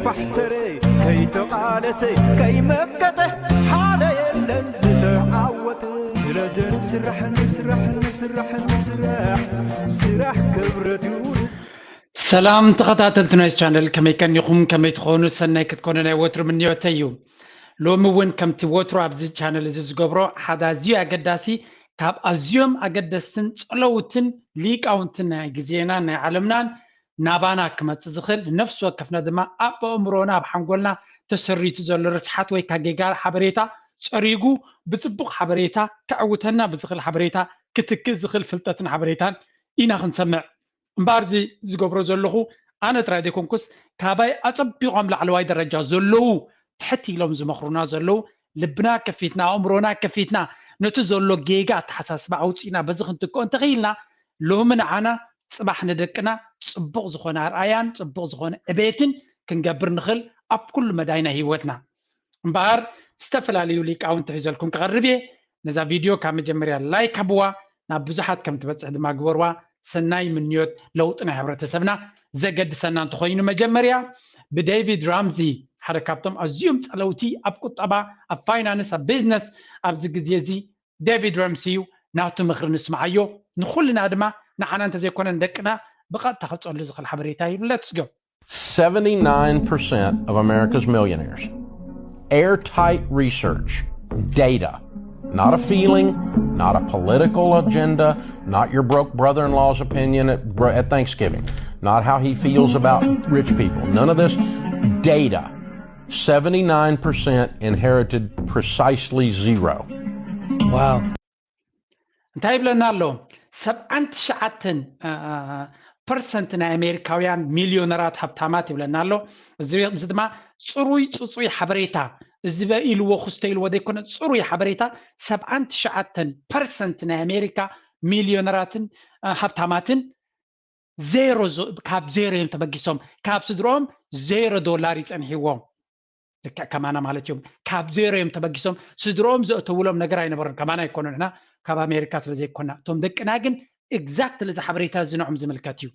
ባሕተረ ከይተቓለሰ ከይመከተ ሓደ የለን ዝተዓወተ። ስለዚ ንስራሕ ንስራሕ ንስራሕ ንስራሕ ስራሕ ክብረት ይውርስ። ሰላም ተኸታተልቲ ናይዚ ቻነል፣ ከመይ ቀኒኹም? ከመይ ትኾኑ? ሰናይ ክትኮኑ ናይ ወትሩ ምንዮተይ እዩ። ሎሚ እውን ከምቲ ወትሩ ኣብዚ ቻነል እዚ ዝገብሮ ሓደ ኣዝዩ ኣገዳሲ፣ ካብ ኣዝዮም ኣገደስትን ጸለውትን ሊቃውንትን ናይ ግዜናን ናይ ዓለምናን ናባና ክመጽእ ዝኽእል፣ ንነፍሲ ወከፍና ድማ ኣብ ኣእምሮና ኣብ ሓንጎልና ተሰሪቱ ዘሎ ርስሓት ወይ ካጌጋ ሓበሬታ ጸሪጉ ብጽቡቕ ሓበሬታ ከዕውተና ብዝኽእል ሓበሬታ ክትክእ ዝኽእል ፍልጠትን ሓበሬታን ኢና ክንሰምዕ። እምበኣር እዚ ዝገብሮ ዘለኹ ኣነ ጥራይ ዘይኮንኩስ ካባይ ኣጸቢቖም ላዕለዋይ ደረጃ ዘለዉ ትሕት ኢሎም ዝመኽሩና ዘለዉ ልብና ከፊትና ኣእምሮና ከፊትና ነቲ ዘሎ ጌጋ ኣተሓሳስባ ኣውፂእና በዚ ክንትክኦ እንተኽኢልና ሎሚ ንዓና ጽባሕ ንደቅና ጽቡቕ ዝኾነ ኣርኣያን ጽቡቕ ዝኾነ ዕቤትን ክንገብር ንኽእል ኣብ ኩሉ መዳይ ናይ ህይወትና። እምበኣር ዝተፈላለዩ ሊቃውንቲ ሒዘልኩም ክቐርብ እየ። ነዛ ቪድዮ ካብ መጀመርያ ላይክ ሃብዋ፣ ናብ ብዙሓት ከም ትበፅሕ ድማ ግበርዋ። ሰናይ ምንዮት ለውጢ ናይ ሕብረተሰብና ዘገድሰና እንተኾይኑ መጀመርያ ብዴቪድ ራምዚ ሓደ ካብቶም ኣዝዮም ጸለውቲ ኣብ ቁጠባ ኣብ ፋይናንስ ኣብ ቢዝነስ ኣብዚ ግዜ እዚ ዴቪድ ራምሲ እዩ። ናቱ ምኽሪ ንስምዓዮ። ንኹልና ድማ ንዓና እንተዘይኮነ ንደቅና ብቐጥታ ከጸሉ ዝኽእል ሓበሬታ እዩ። Let's go። Seventy-nine percent of America's millionaires. Airtight research, data, not a feeling, not a political agenda, not your broke brother in law's opinion at, at Thanksgiving, not how he feels about rich people, none of this. Data. Seventy-nine percent inherited precisely zero. Wow. እንታይ ይብለና ኣሎ? ሰብዓን ትሽዓተን ፐርሰንት ናይ ኣሜሪካውያን ሚልዮነራት ሃብታማት ይብለና ኣሎ። እዚ ድማ ፅሩይ ፅፁይ ሓበሬታ፣ እዚ ኢልዎ ክስቶ ኢልዎ ዘይኮነ ፅሩይ ሓበሬታ። ሰብዓን ትሽዓተን ፐርሰንት ናይ ኣሜሪካ ሚልዮነራትን ሃብታማትን ዜሮ፣ ካብ ዜሮ እዮም ተበጊሶም። ካብ ስድሮኦም ዜሮ ዶላር ይፀንሕዎም። ልክዕ ከማና ማለት እዮም። ካብ ዜሮ እዮም ተበጊሶም። ስድሮኦም ዘእተውሎም ነገር ኣይነበሮም። ከማና ኣይኮኑ፣ ንሕና ካብ ኣሜሪካ ስለ ዘይኮና። እቶም ደቅና ግን ኤግዛክትሊ እዚ ሓበሬታ እዚ ንዖም ዝምልከት እዩ።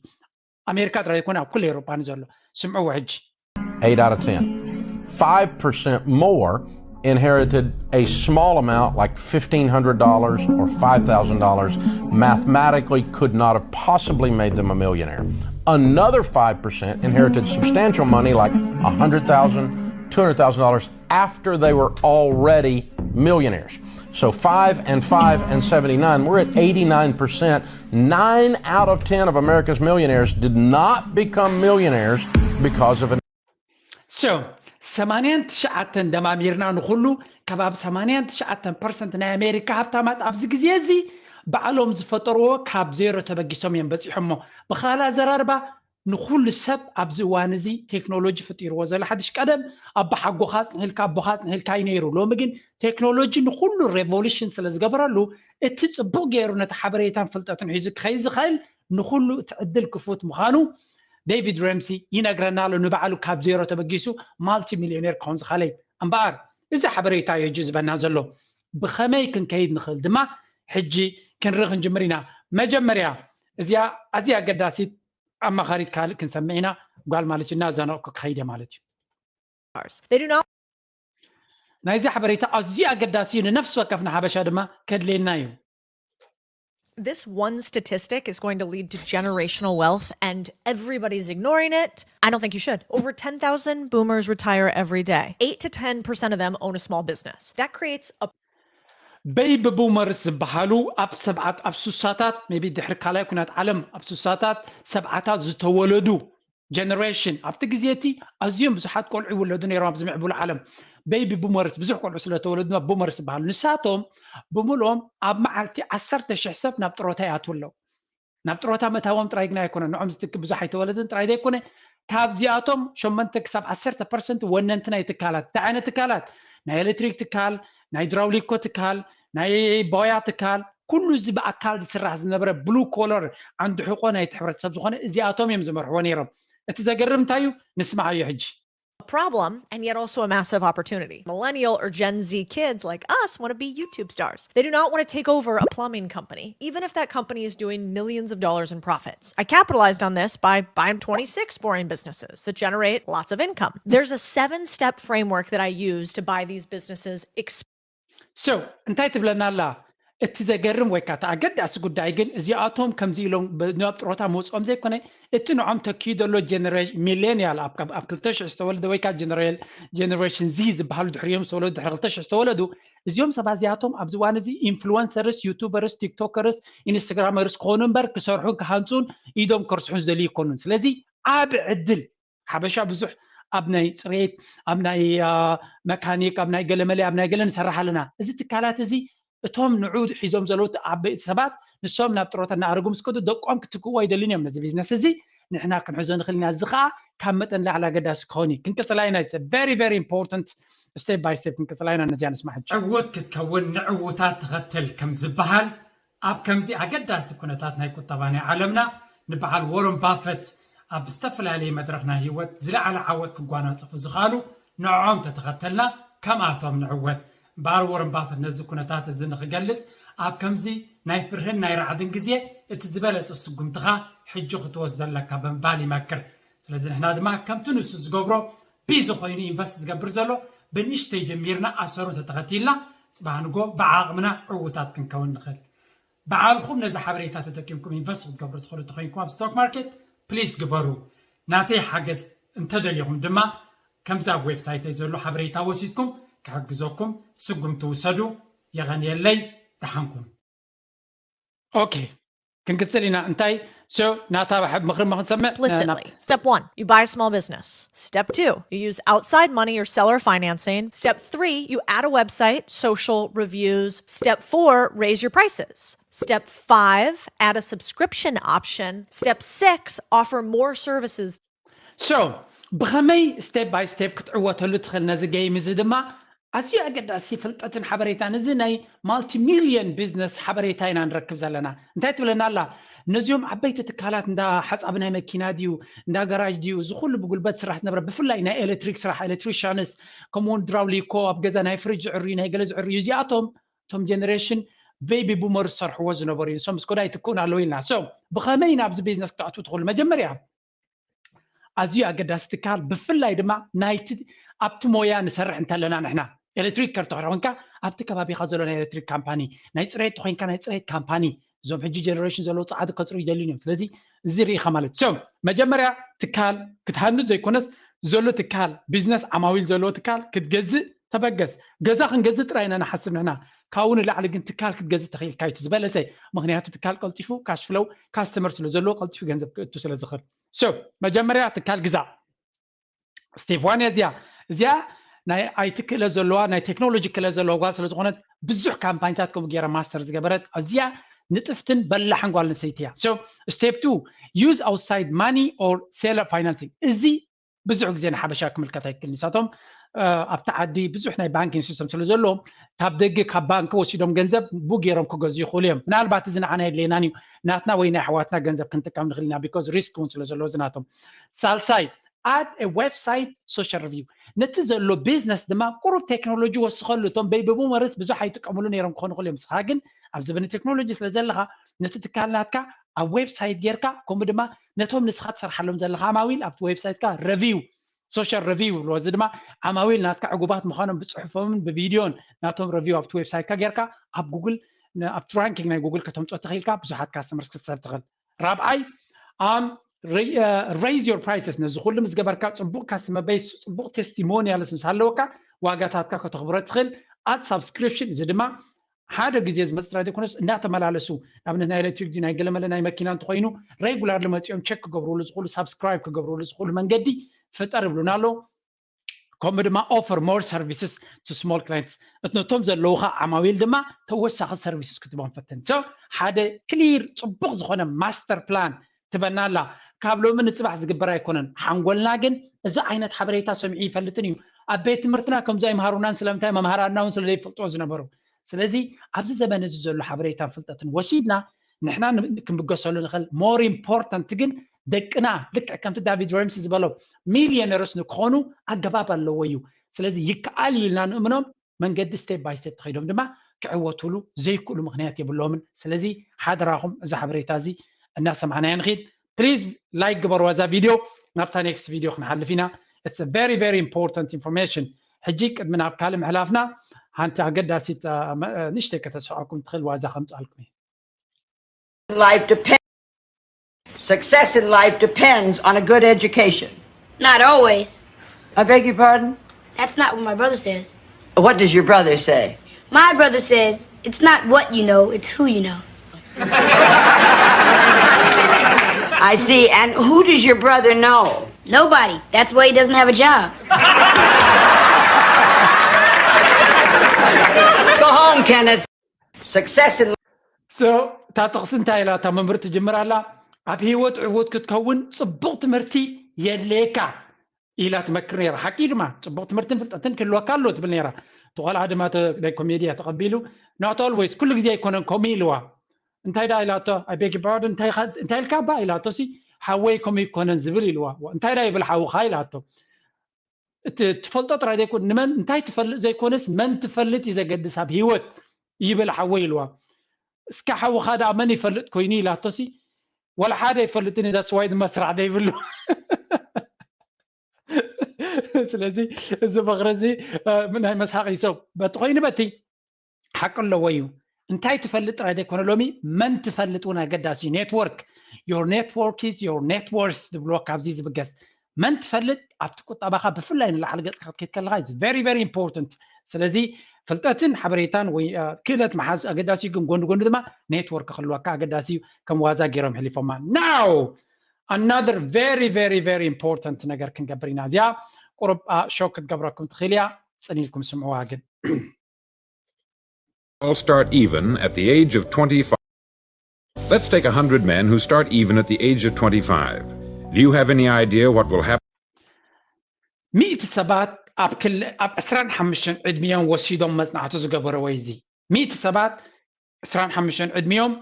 ኣሜሪካ ጥራይ ዘይኮነ ኣብ ኩሉ ኤውሮጳ ንዘሎ። ስምዕዎ ሕጂ። Eight out of ten. Five percent more inherited a small amount like fifteen hundred dollars or five thousand dollars, mathematically could not have possibly made them a millionaire. Another five percent inherited substantial money like a hundred thousand, two hundred thousand dollars after they were already millionaires. So five and five and seventy-nine, we're at eighty-nine percent. Nine out of ten of America's millionaires did not become millionaires because of an So ሰማንያን ትሽዓተን ደማሚርና ንኹሉ ከባቢ ሰማንያን ትሽዓተን ፐርሰንት ናይ ኣሜሪካ ሃብታማት ኣብዚ ግዜ እዚ ባዕሎም ዝፈጠርዎ ካብ ዜሮ ተበጊሶም እዮም በፂሖሞ። ብኻልእ ኣዘራርባ ንኹሉ ሰብ ኣብዚ እዋን እዚ ቴክኖሎጂ ፈጢርዎ ዘሎ ሓድሽ ቀደም ኣቦሓጎኻ ኣፅንሒልካ ኣቦኻ ኣፅንሒልካ እዩ ነይሩ። ሎሚ ግን ቴክኖሎጂ ንኹሉ ሬቮሉሽን ስለ ዝገበረሉ እቲ ፅቡቕ ገይሩ ነቲ ሓበሬታን ፍልጠትን ሒዙ ክኸይ ዝኽእል ንኹሉ እቲ ዕድል ክፉት ምዃኑ ዴቪድ ሬምሲ ይነግረና ኣሎ። ንባዕሉ ካብ ዜሮ ተበጊሱ ማልቲ ሚልዮኔር ክኸውን ዝኸለይ እምበኣር እዚ ሓበሬታ እዩ ሕጂ ዝበና ዘሎ። ብኸመይ ክንከይድ ንኽእል ድማ ሕጂ ክንርኢ ክንጅምር ኢና። መጀመርያ እዚኣ ኣዝያ ኣገዳሲት ኣማኻሪት ካልእ ክንሰምዕ ኢና። ጓል ማለት እዩ እናዘነቕኩ ክኸይደ ማለት እዩ። They do not ናይዚ ሓበሬታ ኣዝዩ ኣገዳሲ እዩ። ንነፍሲ ወከፍ ንሓበሻ ድማ ከድልየና እዩ። This one statistic is going to lead to generational wealth, and everybody's ignoring it. I don't think you should. Over ten thousand boomers retire every day. Eight to ten percent of them own a small business. That creates a ቤቢ ቡመርስ ዝበሃሉ ኣብ ሰብዓት ኣብ ሱሳታት maybe ድሕሪ ካልኣይ ኩናት ዓለም ኣብ ሱሳታት ሰብዓታት ዝተወለዱ ጀነሬሽን ኣብቲ ግዜ እቲ ኣዝዮም ብዙሓት ቆልዑ ይውለዱ ነይሮም ኣብዚ ምዕቡል ዓለም። ቤቢ ቡመርስ ብዙሕ ቆልዑ ስለ ተወለዱ ድማ ቡመርስ ይበሃሉ። ንሳቶም ብምልኦም ኣብ መዓልቲ ዓሰርተ ሽሕ ሰብ ናብ ጥሮታ ይኣትዉ ኣለዉ። ናብ ጥሮታ ምእታዎም ጥራይ ግና ኣይኮነን፣ ንዖም ዝትክ ብዙሕ ኣይተወለደን ጥራይ ዘይኮነ ካብዚኣቶም ሸሞንተ ክሳብ ዓሰርተ ፐርሰንት ወነንቲ ናይ ትካላት። እንታይ ዓይነት ትካላት? ናይ ኤሌክትሪክ ትካል፣ ናይ ድራውሊኮ ትካል፣ ናይ ቦያ ትካል፣ ኩሉ እዚ ብኣካል ዝስራሕ ዝነበረ ብሉ ኮለር ዓንዲ ሕቆ ናይቲ ሕብረተሰብ ዝኾነ እዚኣቶም እዮም ዝመርሕዎ ነይሮም። እቲ ዘገርም እንታይ እዩ? ንስምዓዮ ሕጂ። problem and yet also a massive opportunity. Millennial or Gen Z kids like us want to be YouTube stars. They do not want to take over a plumbing company, even if that company is doing millions of dollars in profits. I capitalized on this by buying twenty-six boring businesses that generate lots of income. There's a seven step framework that I use to buy these businesses. Exp- So እንታይ ትብለና ኣላ? እቲ ዘገርም ወይ ከዓ እቲ ኣገዳሲ ጉዳይ ግን እዚኣቶም ከምዚ ኢሎም ናብ ጥሮታ መውፅኦም ዘይኮነ፣ እቲ ንዖም ተኪዩ ዘሎ ጀነሬሽን ሚሌኒያል ኣብ ክልተ ሽሕ ዝተወለደ ወይ ከዓ ጀነሬሽን ዚ ዝበሃሉ ድሕሪኦም ዝተወለዱ ድሕሪ ክልተ ሽሕ ዝተወለዱ እዚኦም ሰባት እዚኣቶም ኣብዚ እዋን እዚ ኢንፍሉወንሰርስ፣ ዩቱበርስ፣ ቲክቶከርስ፣ ኢንስታግራመርስ ክኾኑ እምበር ክሰርሑን ክሃንፁን ኢዶም ከርስሑን ዝደልዩ ይኮኑን። ስለዚ ዓብ ዕድል ሓበሻ ብዙሕ ኣብ ናይ ፅሬት፣ ኣብ ናይ መካኒክ፣ ኣብ ናይ ገለመለ፣ ኣብ ናይ ገለ ንሰርሕ ኣለና። እዚ ትካላት እዚ እቶም ንዑ ሒዞም ዘለዉ ዓበይቲ ሰባት ንሶም ናብ ጥሮታ እናኣረጉ ምስ ከዱ ደቆም ክትክዎ ኣይደልን እዮም። ነዚ ቢዝነስ እዚ ንሕና ክንሕዞ ንኽእል ኢና። እዚ ከዓ ካብ መጠን ላዕሊ ኣገዳሲ ክኸውን እዩ። ክንቅፅላ ኢና። Very very important step by step ክንቅፅላ ኢና። ነዚኣ ንስማዕ። ዕዉት ክትከውን ንዕዉታት ተኸተል ከም ዝበሃል ኣብ ከምዚ ኣገዳሲ ኩነታት ናይ ቁጠባ ናይ ዓለምና ንበዓል ዎረን ባፈት ኣብ ዝተፈላለየ መድረኽ ናይ ህይወት ዝለዓለ ዓወት ክጓናፀፉ ዝኽኣሉ ንዕዖም ተተኸተልና ከምኣቶም ንዕወት። በዓል ዎረን ባፈት ነዚ ኩነታት እዚ ንክገልፅ ኣብ ከምዚ ናይ ፍርህን ናይ ራዕድን ግዜ እቲ ዝበለፀ ስጉምትኻ ሕጂ ክትወስዶ ኣለካ ብምባል ይመክር። ስለዚ ንሕና ድማ ከምቲ ንሱ ዝገብሮ ቢዚ ኮይኑ ኢንቨስት ዝገብር ዘሎ ብንእሽተይ ጀሚርና ኣሰሩ እንተተኸቲልና ፅባሕ ንጎ ብዓቕምና ዕዉታት ክንከውን ንኽእል። ባዕልኹም ነዚ ሓበሬታ ተጠቂምኩም ኢንቨስት ክትገብሩ ትኽእሉ እንተኾይንኩም ኣብ ስቶክ ማርኬት ፕሊስ ግበሩ። ናተይ ሓገዝ እንተደሊኹም ድማ ከምዚ ኣብ ዌብሳይተይ ዘሎ ሓበሬታ ወሲድኩም ክሕግዘኩም ስጉምቲ ውሰዱ። የቐንየለይ። ደሓን ኩኑ። ኦኬ ክንቅፅል ኢና። እንታይ so ናታ ምኽሪ ምኽንሰምዕ Explicitly. Step one, you buy a small business. Step two, you use outside money or seller financing. Step three, you add a website, social, reviews. Step four, raise your prices. Step five, add a subscription option. Step six, offer more services. So ብኸመይ step by step ክትዕወተሉ ትኽእል ነዚ game እዚ ድማ ኣዝዩ ኣገዳሲ ፍልጠትን ሓበሬታን እዚ ናይ ማልቲሚልዮን ቢዝነስ ሓበሬታ ኢና ንረክብ ዘለና። እንታይ ትብለና ኣላ? ነዚኦም ዓበይቲ ትካላት እንዳ ሓፃብ ናይ መኪና ድዩ እንዳ ገራጅ ድዩ እዚ ኩሉ ብጉልበት ስራሕ ዝነበረ ብፍላይ ናይ ኤሌክትሪክ ስራሕ ኤሌክትሪሽንስ ከምኡውን ድራውሊኮ ኣብ ገዛ ናይ ፍሪጅ ዝዕርዩ ናይ ገለ ዝዕርዩ እዚኣቶም እቶም ጀነሬሽን ቤቢ ቡመር ዝሰርሕዎ ዝነበሩ እዮም። ንሶም ምስ ኮዳ ኣይትክኡን ኣለዉ ኢልና። So ብኸመይ ናብዚ ቢዝነስ ክትኣትዉ ትኽእሉ? መጀመርያ ኣዝዩ ኣገዳሲ ትካል ብፍላይ ድማ ናይቲ ኣብቲ ሞያ ንሰርሕ እንተለና ንሕና ኤሌክትሪክ ከርትኽረ ኮንካ ኣብቲ ከባቢኻ ዘሎ ናይ ኤሌክትሪክ ካምፓኒ ናይ ፅሬት ተኮይንካ ናይ ፅሬት ካምፓኒ እዞም ሕጂ ጀነሬሽን ዘለዉ ፀዓዱ ከፅሩ ይደልዩ እዮም። ስለዚ እዚ ርኢኻ ማለት so መጀመርያ ትካል ክትሃንፅ ዘይኮነስ ዘሎ ትካል ቢዝነስ ዓማዊል ዘለዎ ትካል ክትገዝእ ተበገስ። ገዛ ክንገዝእ ጥራይ ኢና ንሓስብ ንሕና ካብኡ ንላዕሊ ግን ትካል ክትገዝእ ተኽኢልካ እዩ ዝበለፀ። ምክንያቱ ትካል ቀልጢፉ ካሽ ፍለው ካስተመር ስለ ዘለዎ ቀልጢፉ ገንዘብ ክእቱ ስለ ዝኽእል so መጀመርያ ትካል ግዛእ። ስቴፕ ዋን እያ እዚኣ። እዚኣ ናይ ኣይቲ ክእለት ዘለዋ ናይ ቴክኖሎጂ ክእለት ዘለዋ ጓል ስለዝኾነት ብዙሕ ካምፓኒታት ከምኡ ገይራ ማስተር ዝገበረት ኣዝያ ንጥፍትን በላሕን ጓል ኣንስተይቲ እያ። So step two, use outside money or seller financing። እዚ ብዙሕ ግዜ ንሓበሻ ክምልከት ኣይክእልን። ንሳቶም ኣብቲ ዓዲ ብዙሕ ናይ ባንኪንግ ሲስተም ስለ ዘለዎም ካብ ደገ ካብ ባንኪ ወሲዶም ገንዘብ ቡ ገይሮም ክገዝኡ ይኽእሉ እዮም። ምናልባት እዚ ንዓና የድልየናን እዩ ናትና ወይ ናይ ኣሕዋትና ገንዘብ ክንጥቀም ንኽእል ኢና because risk እውን ስለ ዘለዎ እዚ ናቶም። ሳልሳይ add a website social review ነቲ ዘሎ ቢዝነስ ድማ ቁሩብ ቴክኖሎጂ ወስኸሉ። እቶም ቤቢ ቡመርስ ብዙሕ ኣይጥቀምሉ ነይሮም ክኾኑ ይኽእሉ እዮም። ንስኻ ግን ኣብ ዘበነ ቴክኖሎጂ ስለ ዘለኻ ነቲ ትካል ናትካ ኣብ ዌብሳይት ጌርካ ከምኡ ድማ ነቶም ንስኻ ትሰርሓሎም ዘለኻ ኣማዊል ኣብቲ ዌብሳይትካ ረቪው social review ይብልዎ። እዚ ድማ ዓማዊል ናትካ ዕጉባት ምዃኖም ብፅሑፎምን ብቪድዮን ናቶም ረቪው ኣብቲ ዌብሳይትካ ጌርካ ኣብ ጉግል ኣብቲ ራንኪንግ ናይ ጉግል ከተምፅኦ ትኽእል ኢልካ ብዙሓት ካስተመርስ ክትሰብ ትኽእል። ራብዓይ raise your prices ነዚ ኩሉ ምስ ገበርካ ፅቡቕ ካስተመር ቤስ ፅቡቕ ቴስቲሞኒያልስ ምስ ኣለወካ ዋጋታትካ ከተኽብሮ ትኽእል። Add subscription እዚ ድማ ሓደ ግዜ ዝመፅእ ጥራይ ዘይኮነስ እንዳተመላለሱ ንኣብነት ናይ ኤሌክትሪክ ናይ ገለመለ ናይ መኪና እንተኮይኑ ሬጉላርሊ መፂኦም ቸክ ክገብርሉ ዝኽእሉ ሳብስክራይብ ክገብርሉ ዝኽእሉ መንገዲ ፍጠር ይብሉና ኣለዉ። ከምኡ ድማ offer more services to small clients ነቶም ዘለውካ ዓማዊል ድማ ተወሳኺ ሰርቪስስ ክትቦም ፈትን። So ሓደ ክሊር ፅቡቕ ዝኾነ ማስተር ፕላን ትበና ኣላ። ካብ ሎሚ ንፅባሕ ዝግበር ኣይኮነን። ሓንጎልና ግን እዚ ዓይነት ሓበሬታ ሰሚዑ ይፈልጥን እዩ። ኣብ ቤት ትምህርትና ከምዚ ኣይምሃሩናን ስለምንታይ መምሃራንና እውን ስለ ዘይፈልጥዎ ዝነበሩ። ስለዚ ኣብዚ ዘመን እዚ ዘሎ ሓበሬታን ፍልጠትን ወሲድና ንሕና ክንብገሰሉ ንኽእል። More important ግን ደቅና ልክዕ ከምቲ ዳቪድ ሬምሲ ዝበሎ ሚሊዮነርስ ንክኾኑ ኣገባብ ኣለዎ እዩ። ስለዚ ይከኣል እዩ ኢልና ንእምኖም፣ መንገዲ step by step ተኸይዶም ድማ ክዕወቱሉ ዘይክእሉ ምኽንያት የብሎምን። ስለዚ ሓደራኹም እዚ ሓበሬታ እዚ እናሰማዕናዮ ንኺድ። Please like ግበርዋ እዛ ቪድዮ። ናብታ next ቪድዮ ክንሓልፍ ኢና። It's a very very important information። ሕጂ ቅድሚ ናብ ካልእ ምሕላፍና ሓንቲ ኣገዳሲት ንእሽተይ ከተስሕቐኩም ትኽእል ዋዛ ከምፅኣልኩም እየ። Life depends. Success in life depends on a good education. Not always. I beg your pardon? That's not what my brother says. What does your brother say? My brother says it's not what you know, it's who you know. I see. And who does your brother know? Nobody. That's why he doesn't have a job. Go home, Kenneth. Success in So እታ ጥቕሲ እንታይ ኢላ እታ መምህር ትጅምር ኣላ? ኣብ ህይወት ዕዉት ክትከውን ፅቡቕ ትምህርቲ የድልየካ ኢላ ትመክር ነይራ። ሓቂ ድማ ፅቡቕ ትምህርትን ፍልጠትን ክህልወካ ኣለዎ ትብል ነይራ። እቲ ቆልዓ ድማ ናይ ኮሜድያ ተቐቢሉ not always ኩሉ ግዜ ኣይኮነን ከምኡ ኢልዋ። እንታይ ዳ ኢላቶ? I beg your pardon እንታይ ኢልካ ባ ኢላቶ ሲ ሓወይ ከምኡ ኣይኮነን ዝብል ኢልዋ። እንታይ ዳ ይብል ሓውኻ ኢላቶ። እቲ ትፈልጦ ጥራይ ዘይኮን ንመን እንታይ ትፈልጥ ዘይኮነስ መን ትፈልጥ እዩ ዘገድስ ኣብ ህይወት ይብል ሓወይ ኢልዋ። እስካ ሓውኻ ደኣ መን ይፈልጥ ኮይኑ ኢላቶሲ ወላ ሓደ ይፈልጥን እዩ that's why ድማ ስራሕ ዘይብሉ ስለዚ እዚ ምኽሪ እዚ ናይ መስሓቕ እዩ ሰብ በቲ ኮይኑ በቲ ሓቂ ኣለዎ እዩ። እንታይ ትፈልጥ ጥራይ ዘይኮነ ሎሚ መን ትፈልጥ እውን ኣገዳሲ እዩ። Network your network is your net worth ዝብልዎ ካብዚ ዝብገስ መን ትፈልጥ ኣብቲ ቁጠባኻ ብፍላይ ንላዕሊ ገፅካ ክትከይድ ከለኻ is very very important። ስለዚ ፍልጠትን ሓበሬታን ወይ ክእለት መሓዝ ኣገዳሲ እዩ፣ ግን ጎኒ ጎኒ ድማ network ክህልወካ ኣገዳሲ እዩ። ከም ዋዛ ገይሮም ሕሊፎማ። Now another very very very important ነገር ክንገብር ኢና። እዚኣ ቁሩብ shock ክትገብረኩም ትኽእል እያ። ፅን ኢልኩም ስምዕዋ ግን all start even at the age of twenty-five. Let's take a hundred men who start even at the age of twenty-five. Do you have any idea what will happen? ሚእቲ ሰባት ኣብ ክል ኣብ ዕስራን ሓሙሽተን ዕድሚኦም ወሲዶም መጽናዕቲ ዝገበርዎ እዚ ሚእቲ ሰባት ዕስራን ሓሙሽተን ዕድሚኦም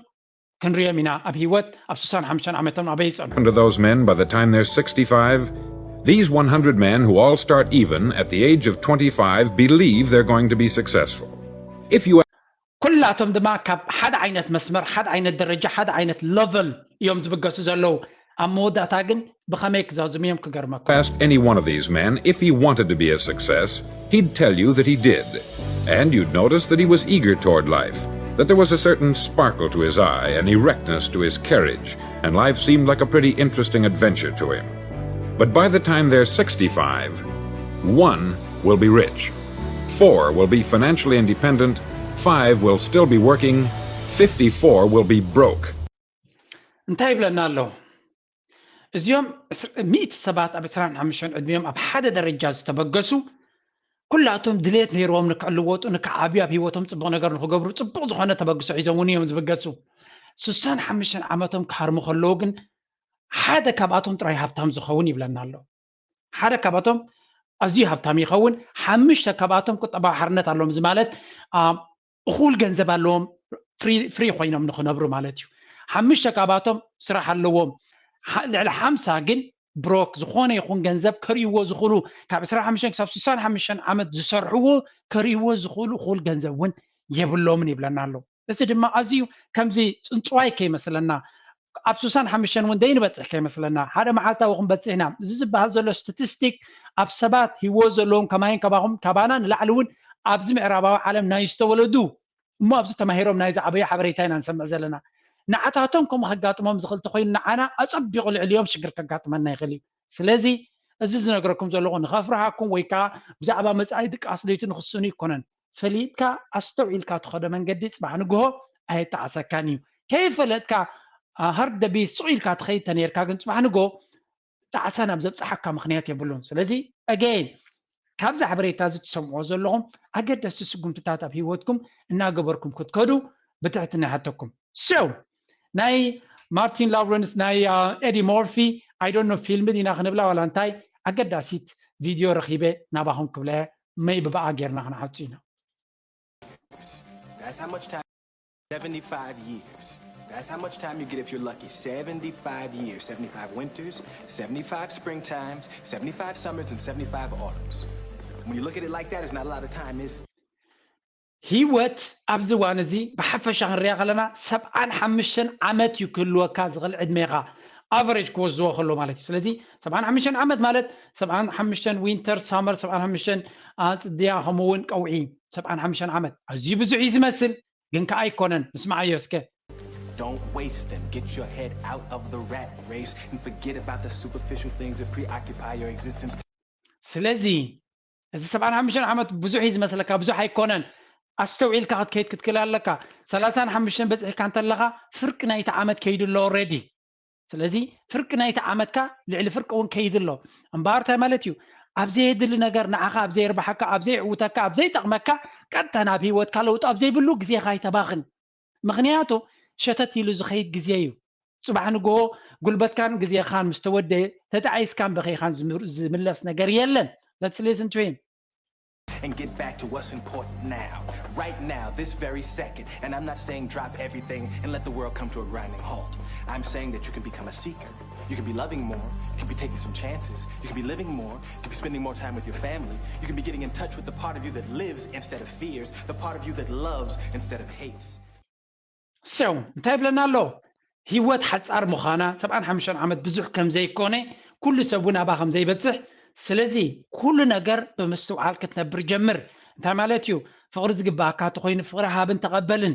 ክንሪኦም ኢና ኣብ ህይወት ኣብ ስሳን ሓሙሽተን ዓመቶም ኣበይ ይጸንሑ። Happened to those men by the time they're sixty-five? These one hundred men who all start even at the age of twenty-five believe they're going to be successful. If you ኩላቶም ድማ ካብ ሓደ ዓይነት መስመር ሓደ ዓይነት ደረጃ ሓደ ዓይነት level እዮም ዝብገሱ ዘለዉ። ኣብ መወዳእታ ግን ብኸመይ ክዛዝሙ እዮም ክገርመኩም። Ask any one of these men if he wanted to be a success, he'd tell you that he did. And you'd notice that he was eager toward life, that there was a certain sparkle to his eye, an erectness to his carriage, and life seemed like a pretty interesting adventure to him. But by the time they're sixty-five, one will be rich, four will be financially independent, five will still be working, fifty-four will be broke. እንታይ ይብለና ኣሎ? እዚኦም ሚእቲ ሰባት ኣብ ዕስራን ሓሙሽተን ዕድሚኦም ኣብ ሓደ ደረጃ ዝተበገሱ ኩላቶም ድሌት ነይርዎም ንክዕልወጡ ንክዓብዩ ኣብ ህይወቶም ፅቡቕ ነገር ንክገብሩ ፅቡቕ ዝኾነ ተበግሶ ሒዞም እውን እዮም ዝብገሱ። ስሳን ሓሙሽተን ዓመቶም ክሃርሙ ከለዉ ግን ሓደ ካብኣቶም ጥራይ ሃብታም ዝኸውን ይብለና ኣሎ። ሓደ ካብኣቶም ኣዝዩ ሃብታም ይኸውን። ሓሙሽተ ካብኣቶም ቁጠባዊ ሓርነት ኣለዎም። እዚ ማለት እኹል ገንዘብ ኣለዎም፣ ፍሪ ኮይኖም ንክነብሩ ማለት እዩ። ሓሙሽተ ካብኣቶም ስራሕ ኣለዎም። ልዕሊ ሓምሳ ግን ብሮክ ዝኾነ ይኹን ገንዘብ ከርእይዎ ዝኽእሉ ካብ ዕስራን ሓሙሽተን ክሳብ ስሳን ሓሙሽተን ዓመት ዝሰርሕዎ ከርእይዎ ዝኽእሉ እኹል ገንዘብ እውን የብሎምን ይብለና ኣሎ። እዚ ድማ ኣዝዩ ከምዚ ፅንፅዋይ ከይመስለና ኣብ ስሳን ሓሙሽተን እውን ደይንበፅሕ ከይመስለና ሓደ መዓልታዊ ክንበፅሕ ኢና። እዚ ዝበሃል ዘሎ ስታቲስቲክ ኣብ ሰባት ህይወት ዘለዎም ከማይን ከባኹም ካባና ንላዕሊ እውን ኣብዚ ምዕራባዊ ዓለም ናይ ዝተወለዱ እሞ ኣብዚ ተማሂሮም ናይ ዝዓበዩ ሓበሬታ ኢና ንሰምዕ ዘለና። ንዓታቶም ከምኡ ከጋጥሞም ዝኽእል ተኮይኑ ንዓና ኣፀቢቑ ልዕሊኦም ሽግር ከጋጥመና ይኽእል እዩ። ስለዚ እዚ ዝነግረኩም ዘለኹ ንኸፍርሃኩም ወይ ከዓ ብዛዕባ መፃኢ ድቃስ ለይቲ ንክስኑ ይኮነን። ፈሊጥካ ኣስተውዒልካ ትኸዶ መንገዲ ፅባሕ ንግሆ ኣየጣዕሰካን እዩ። ከይፈለጥካ ሃርደቢስ ሱቕ ኢልካ ትኸይድ ተነይርካ ግን ፅባሕ ንግሆ ጣዕሳ ናብ ዘብፅሓካ ምኽንያት የብሉን። ስለዚ again ካብዚ ሓበሬታ እዚ ትሰምዕዎ ዘለኹም ኣገደስቲ ስጉምትታት ኣብ ህይወትኩም እናገበርኩም ክትከዱ ብትሕትና ይሓተኩም። So ናይ ማርቲን ላውረንስ ናይ ኤዲ ሞርፊ I don't know ፊልም ዲና ክንብላ ዋላ እንታይ ኣገዳሲት ቪድዮ ረኺበ ናባኹም ክብለ መይ ብብኣ ጌርና ክንዓጹ ኢና። That's how much time. seventy-five years. That's how much time you get if you're lucky. seventy-five years, seventy-five winters, seventy-five springtimes, seventy-five summers, and seventy-five autumns. When you look at it like that, it's not a lot of time, is it? ህይወት ኣብዚ እዋን እዚ ብሓፈሻ ክንሪኣ ከለና ሰብዓን ሓሙሽተን ዓመት እዩ ክህልወካ ዝኽእል ዕድሜኻ ኣቨሬጅ ክወስድዎ ከሎ ማለት እዩ። ስለዚ ሰብዓን ሓሙሽተን ዓመት ማለት ሰብዓን ሓሙሽተን ዊንተር ሳመር ሰብዓን ሓሙሽተን ኣፅድያ ከምኡ እውን ቀውዒ ሰብዓን ሓሙሽተን ዓመት ኣዝዩ ብዙሕ እዩ ዝመስል፣ ግን ከኣ ኣይኮነን። ንስማዓዮ እስከ። Don't waste them. Get your head out of the rat race and forget about the superficial things that preoccupy your existence. ስለዚ እዚ ሰብዓን ሓሙሽተን ዓመት ብዙሕ እዩ ዝመስለካ፣ ብዙሕ ኣይኮነን። ኣስተውዒልካ ክትከይድ ክትክእል ኣለካ። ሰላሳን ሓሙሽተን በፂሕካ እንተለኻ ፍርቂ ናይቲ ዓመት ከይዱ ኣሎ ኦልሬዲ። ስለዚ ፍርቂ ናይቲ ዓመትካ ልዕሊ ፍርቂ እውን ከይዱ ኣሎ። እምበኣር እንታይ ማለት እዩ? ኣብ ዘየድሊ ነገር ንዓኻ ኣብ ዘየርብሓካ፣ ኣብ ዘየዕውተካ፣ ኣብ ዘይጠቕመካ ቀጥታ ናብ ህይወትካ ለውጢ ኣብ ዘይብሉ ግዜኻ ኣይተባኽን። ምኽንያቱ ሸተት ኢሉ ዝኸይድ ግዜ እዩ። ጽባሕ ንግሆ ጉልበትካን ግዜኻን ምስ ተወደየ ተጣዒስካን በኺኻን ዝምር- ዝምለስ ነገር የለን። Let's listen to him. And get back to what's important now, right now, this very second. And I'm not saying drop everything and let the world come to a grinding halt. I'm saying that you can become a seeker. You can be loving more. You can be taking some chances. You can be living more. You can be spending more time with your family. You can be getting in touch with the part of you that lives instead of fears, the part of you that loves instead of hates. So እንታይ ይብለና ኣሎ? ህይወት ሓፃር ምዃና፣ ሰብዓን ሓሙሽተን ዓመት ብዙሕ ከም ዘይኮነ፣ ኩሉ ሰብ እውን ኣብኣ ከም ዘይበፅሕ። ስለዚ ኩሉ ነገር ብምስትውዓል ክትነብር ጀምር። እንታይ ማለት እዩ? ፍቕሪ ዝግባኣካ ተኾይኑ ፍቕሪ ሃብን ተቐበልን።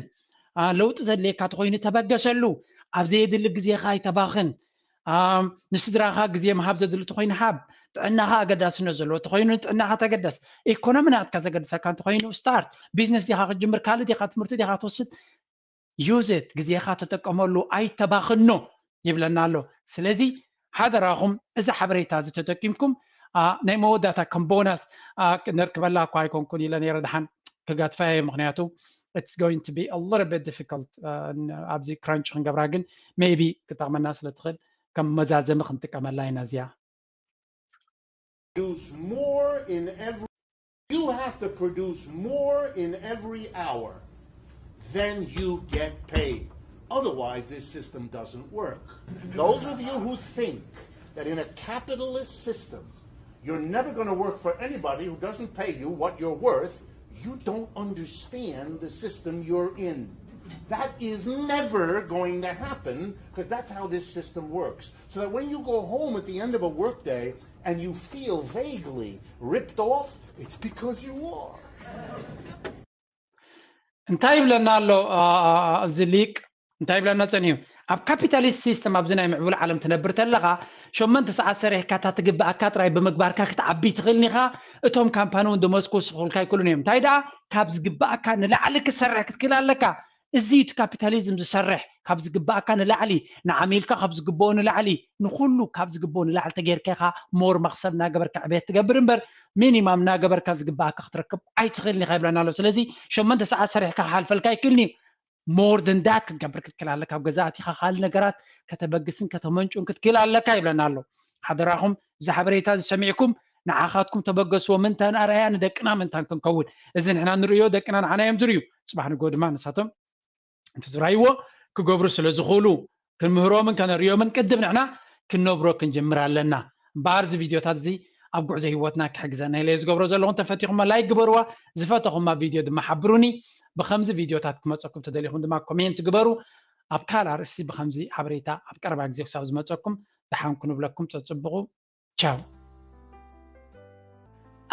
አ፣ ለውጢ ዘድልየካ ተኾይኑ ተበገሰሉ። ኣብ ዘየድሊ ግዜኻ ኣይተባኽን። አ፣ ንስድራኻ ግዜ ምሃብ ዘድሊ ተኾይኑ ሃብ። ጥዕናኻ ኣገዳስነት ዘለዎ ተኾይኑ ንጥዕናኻ ተገደስ። ኢኮኖሚ ናትካ ዘገድሰካ እንተኾይኑ ስታርት። ቢዝነስ ዲኻ ክትጅምር፣ ካልእ ዲኻ ትምህርቲ ዲኻ ትወስድ፣ use it፣ ግዜኻ ተጠቀመሉ፣ ኣይተባኽኖ ይብለና ኣሎ። ስለዚ ሓደራኹም እዚ ሓበሬታ እዚ ተጠቂምኩም፣ አ፣ ናይ መወዳእታ ከም ቦናስ፣ አ፣ ነርክበላ እኳ ኣይኮንኩን ኢለ ነይረ፣ ድሓን ክገድፋ እየ። ምኽንያቱ it's going to be a little bit difficult፣ አ፣ ን- ኣብዚ ክራንች ክንገብራ፣ ግን maybe ክጠቕመና ስለ ትኽእል ከም መዛዘሚ ክንጥቀመላ ኢና እዚኣ። produce more in every you have to produce more in every hour than you get paid. Otherwise, this system doesn't work. Those of you who think that in a capitalist system you're never going to work for anybody who doesn't pay you what you're worth, you don't understand the system you're in. That is never going to happen because that's how this system works. So that when you go home at the end of a workday and you feel vaguely ripped off, it's because you are. እንታይ ይብለና ኣሎ? አ፣ አ፣ አ፣ እዚ ሊቅ እንታይ ይብለና ጸኒሑ? ኣብ ካፒታሊስት ሲስተም ኣብዚ ናይ ምዕቡል ዓለም ትነብር ተለኻ ሸመንተ ሰዓት ሰሪሕካ እታ ትግብኣካ ጥራይ ብምግባርካ ክትዓቢ ትኽእል ኢኻ። እቶም ካምፓኒ እውን ድመስኩ ስኹልካ ኣይክእሉን እዮም። እንታይ ደኣ ካብ ዝግብኣካ ንላዕሊ ክትሰርሕ ክትክእል ኣለካ። እዚ እዩ እቲ ካፒታሊዝም ዝሰርሕ። ካብ ዝግብኣካ ንላዕሊ፣ ንዓሚልካ ካብ ዝግብኦ ንላዕሊ፣ ንኹሉ ካብ ዝግብኦ ንላዕሊ ተጌርካ ኢኻ ሞር መኽሰብ እናገበርካ ዕቤት ትገብር እምበር፣ ሚኒማም እናገበርካ ዝግብኣካ ክትረክብ ኣይትኽእልን ኢኻ ይብለና ኣሎ። ስለዚ ሸመንተ ሰዓት ሰሪሕካ ክሓልፈልካ ኣይክእልን እዩ። ሞር ደን ዳት ክትገብር ክትክእል ኣለካ። ኣብ ገዛ ኣቲኻ ካልእ ነገራት ከተበግስን ከተመንጩን ክትክእል ኣለካ ይብለና ኣሎ። ሓደራኹም እዚ ሓበሬታ እዚ ሰሚዕኩም ንዓኻትኩም ተበገስዎ፣ ምንታን ኣርኣያ ንደቅና ምንታን ክንከውን። እዚ ንሕና ንርእዮ ደቅና ንዓና እዮም ዝርእዩ። ጽባሕ ንግሆ ድማ ንሳቶም እንተዝራይዎ ክገብሩ ስለ ዝኽእሉ ክንምህሮምን ከነርእዮምን ቅድም ንሕና ክንነብሮ ክንጅምር ኣለና። እምበኣር እዚ ቪድዮታት እዚ ኣብ ጉዕዞ ህይወትና ክሕግዘና ኢለ ዝገብሮ ዘለኹ። እንተፈቲኹማ ላይክ ግበርዋ፣ ዝፈተኹማ ቪድዮ ድማ ሓብሩኒ። ብኸምዚ ቪድዮታት ክመፀኩም ተደሊኹም ድማ ኮሜንት ግበሩ። ኣብ ካልእ ኣርእስቲ ብኸምዚ ሓበሬታ ኣብ ቀረባ ግዜ ክሳብ ዝመፀኩም ደሓን ኩኑ ብለኩም። ፀፅብቑ። ቻው።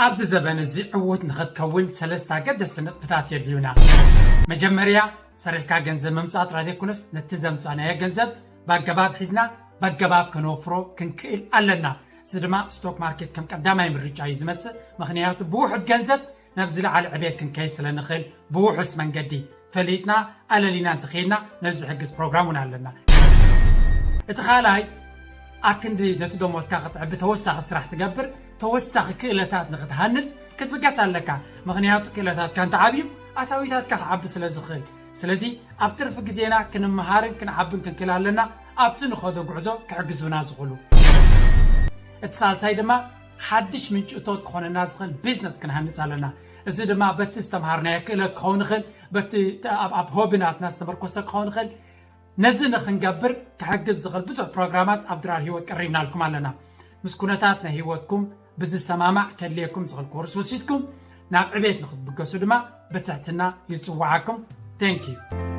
ኣብዚ ዘበን እዚ ዕዉት ንኽትከውን ሰለስተ ኣገደስቲ ነጥብታት የድልዩና። መጀመርያ ሰሪሕካ ገንዘብ ምምፃእ ጥራይ ዘይኮነስ ነቲ ዘምፃእናዮ ገንዘብ ብኣገባብ ሒዝና ብኣገባብ ከነወፍሮ ክንክእል ኣለና። እዚ ድማ ስቶክ ማርኬት ከም ቀዳማይ ምርጫ እዩ ዝመፅእ። ምኽንያቱ ብውሑድ ገንዘብ ናብ ዝለዓለ ዕቤት ክንከይድ ስለ ንኽእል ብውሑስ መንገዲ ፈሊጥና ኣለሊና እንተኸይድና ነዚ ዝሕግዝ ፕሮግራም እውን ኣለና። እቲ ካልኣይ ኣብ ክንዲ ነቲ ደሞዝካ ክትዕቢ ተወሳኺ ስራሕ ትገብር ተወሳኺ ክእለታት ንክትሃንፅ ክትብገስ ኣለካ። ምኽንያቱ ክእለታትካ እንተዓብዩ ኣታዊታትካ ክዓቢ ስለ ዝኽእል። ስለዚ ኣብ ትርፊ ግዜና ክንመሃርን ክንዓብን ክንክእል ኣለና ኣብቲ ንኸዶ ጉዕዞ ክሕግዙና ዝኽእሉ። እቲ ሳልሳይ ድማ ሓድሽ ምንጪ እቶት ክኾነና ዝኽእል ቢዝነስ ክንሃንፅ ኣለና። እዚ ድማ በቲ ዝተምሃርናዮ ክእለት ክኸውን ይኽእል፣ በቲ ኣብ ሆቢ ናትና ዝተመርኮሰ ክኸውን ይኽእል። ነዚ ንኽንገብር ክሕግዝ ዝኽእል ብዙሕ ፕሮግራማት ኣብ ድራር ህይወት ቀሪብናልኩም ኣለና። ምስ ኩነታት ናይ ህይወትኩም ብዝሰማማዕ ከድልየኩም ዝኽእል ኮርስ ወሲድኩም ናብ ዕቤት ንኽትብገሱ ድማ ብትሕትና ይጽውዓኩም። Thank you።